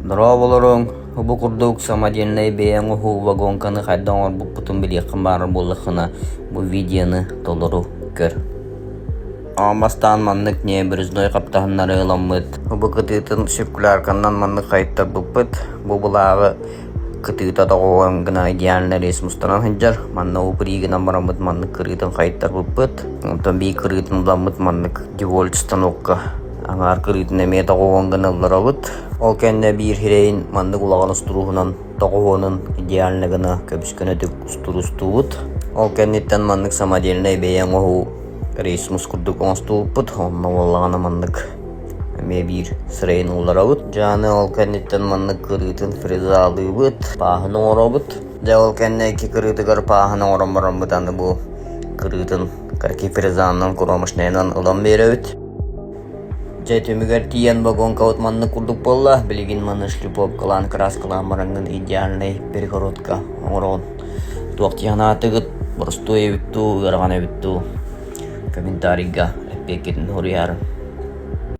Дорооболоруҥ, бу курдук самодельнай бэйэҥ оһуу вагонканы хайдах оҥорбуппутун билиэххин баҕарар буоллаххына, бу видеоны толору көр. Аан бастаан маннык небережной хаптаһыннары ыламмыт. Бу кытыытын циркулярканан маннык хайыттарбыппыт. Бу былааҕы кытыыта тоҕуһан гына идеально рейс мустанан сылдьар. Манна упри гынан бараммыт маннык кырыытын хайыттарбыппыт. Онтон биир кырыытын ыламмыт маннык девольт станокка аҥаар кырыытын эмиэ тоҕуһан гына ылларабыт. Ол кэннэ биир сирэйин маннык улахан устурууһунан тоҕуһуонун идеально гына көбүс-көнөтүк устуруустуубут. Ол кэнниттэн маннык самодельнай бэйэ оҥоһуу рейсмус курдук оҥостубуппут. Онно буоллаҕына маннык эмиэ биир сирэйин уулларабыт. Дьэ аны ол кэнниттэн маннык кырыытын фрезалыыбыт, пааһын оҥоробут. Дьэ ол кэннэ икки кырыытыгар пааһын оҥорон бараммыт аны бу кырыытын карки фрезанан кромочнайынан ылан биэрэбит. Дьэ түмүгэр тиийэн вагонкабыт маннык курдук буолла. Билигин маны шлифовкалаан, краскалаан бараҥҥын идеальнай перегородка оҥороҕун. Туох дии санаатыгыт? Боростуой эбит дуу, ыарахан эбит дуу? Комментарийга эппиэккитин суруйаарыҥ.